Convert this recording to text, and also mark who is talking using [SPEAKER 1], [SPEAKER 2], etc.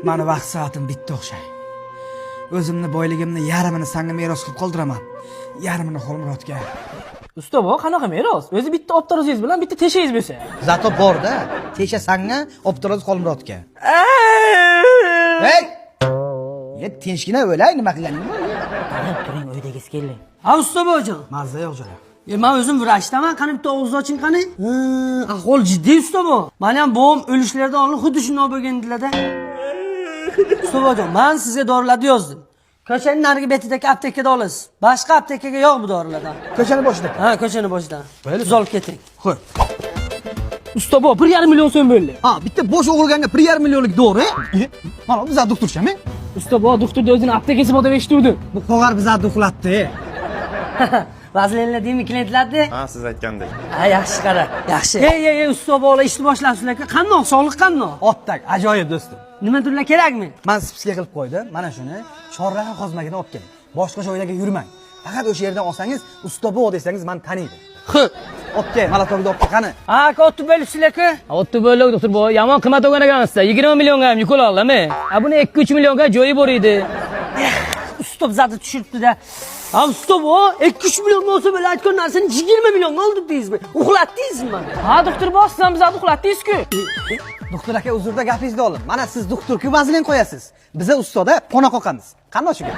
[SPEAKER 1] Mani vaqt soatim bitta o'xshay. O'zimni boyligimni yarmini sanga meros qilib qoldiraman. Yarmini Xolmurodga.
[SPEAKER 2] Usta bu qanaqa meros? O'zi bitta obtarozingiz bilan bitta teshangiz bo'lsa.
[SPEAKER 3] Зато borda, tesha sanga, obtaroz Xolmurodga. Hey! Ye, tinchgina o'lay, nima qilganing bu?
[SPEAKER 2] Qarab turing, uydagisi keldi. Ha, usta bojon.
[SPEAKER 1] Mazza yo'q jo'ra.
[SPEAKER 2] E, men o'zim vrachdaman, qani bitta og'iz oching qani. Ha, ahvol jiddiy, usta bu. Mani ham bovam o'lishlaridan oldin xuddi shundoq bo'lgandilar-da. Usta bojon, men sizga dorilarni yozdim. Ko'chaning narigi betidagi aptekada olasiz. Boshqa aptekaga yo'q bu dorilardan.
[SPEAKER 1] Ko'chani boshida.
[SPEAKER 2] Ha, ko'chani boshidan. Tuzalib keting.
[SPEAKER 1] Qo'y.
[SPEAKER 2] Usta bu 1,5 million so'm bo'ldi.
[SPEAKER 3] Ha, bitta bosh og'riganga 1,5 millionlik dori?
[SPEAKER 1] Mana bizlar doktorchami?
[SPEAKER 2] Usta bu doktorda o'zini aptekasi bor deb eshituvdim.
[SPEAKER 1] Bu qog'ar bizlarni uxlatdi.
[SPEAKER 2] Vazelinlar deymi klientlarni?
[SPEAKER 4] Ha, siz aytgandek.
[SPEAKER 2] Ha, yaxshi qara, yaxshi. Ey, ey, ey, usta bola ishni boshlabsizlar-ku. Qandoq, sog'liq qandoq?
[SPEAKER 1] Ottak, ajoyib do'stim.
[SPEAKER 2] Nimadirlar kerakmi?
[SPEAKER 1] Man списка qilib qo'ydim. Mana shuni chorraha qozmagina olib keling. Boshqa joylarga yurmang. Faqat o'sha yerdan olsangiz, usta bu desangiz, man taniydi.
[SPEAKER 2] Xo'p.
[SPEAKER 1] Olib kel, molotokni olib kel, qani.
[SPEAKER 2] Ha, otib bo'libsizlar-ku.
[SPEAKER 5] Otdi bo'ldi, doktor bu yomon qimmat olgan ekansiz. 20 millionga ham yuk oladimi? Ha, buni 2-3 millionga joyi bor edi.
[SPEAKER 2] Usta bizlarni tushiribdi-da. Ha, usta bu 2-3 million bo'lsa, böyle aytgan narsani 20 millionga oldim deysizmi? Uxlatdingizmi mani?
[SPEAKER 5] Ha, doktor bu siz ham bizlarni uxlatdingiz-ku.
[SPEAKER 1] Doktor aka, uzrda, gapingizni oldim. Mana siz doktorku vazelin qo'yasiz. Biza ustoda pona qoqamiz. Qanday shu gap?